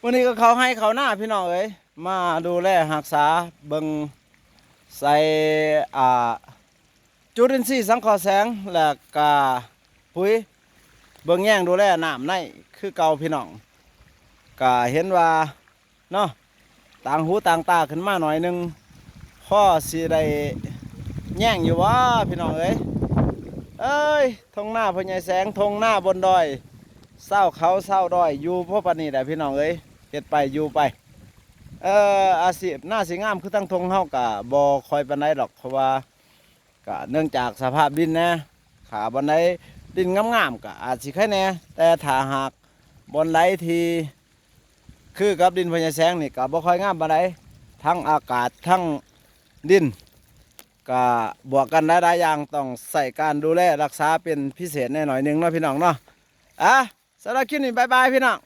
ມື້ນີ້ກໍເຂົ້າໄຮ່ເຂົ້ານາພີ່ນ້ອງເອີຍ ມາດູແລຮັກສາເບິ່ງໃສ່ ອ່າ ຈຸລິນຊີສັງເຄາະແສງ ແລ້ວກະປຸ໋ຍ ເບິ່ງແຍງດູແລນ້ຳໃນຄືເກົ່າພີ່ນ້ອງ. ກະເຫັນວ່າເນາະ ຕ່າງຫູຕ່າງຕາຂຶ້ນມາໜ້ອຍໜຶ່ງ ພໍຊິໄດ້ແຍງຢູ່ບໍ່ພີ່ນ້ອງເອີຍ. ເອີຍ ທົ່ງນາພໍ່ໃຫຍ່ແສງ ທົ່ງນາບົນດອຍ ຊາວເຂົາຊາວດອຍ ຢູ່ພໍປານນີ້ແຫຼະພີ່ນ້ອງເອີຍ ເຮັດໄປຢູ່ໄປ. ເອີ ອາຊີບນາສີງາມຄືທາງທົ່ງເຮົາກະບໍ່ຄ່ອຍປານໃດດອກ ເພາະວ່າກະເນື່ອງຈາກສະພາບດິນແດ່ ຖ້າບ່ອນໃດດິນງາມໆກະອາດຊິໄຄແດ່ ແຕ່ຖ້າຫາກບ່ອນໃດທີ່ຄືກັບດິນພໍ່ໃຫຍ່ແສງນີ້ກະບໍ່ຄ່ອຍງາມປານໃດ ທັງອາກາດ ທັງດິນ ກະບວກກັນຫຼາຍໆຢ່າງ ຕ້ອງໃຊ້ການດູແລຮັກສາເປັນພິເສດແດ່ໜ້ອຍໜຶ່ງເນາະພີ່ນ້ອງເນາະ. ອາ ສຳລັບຄລິບນີ້ບາຍບາຍພີ່ນ້ອງ.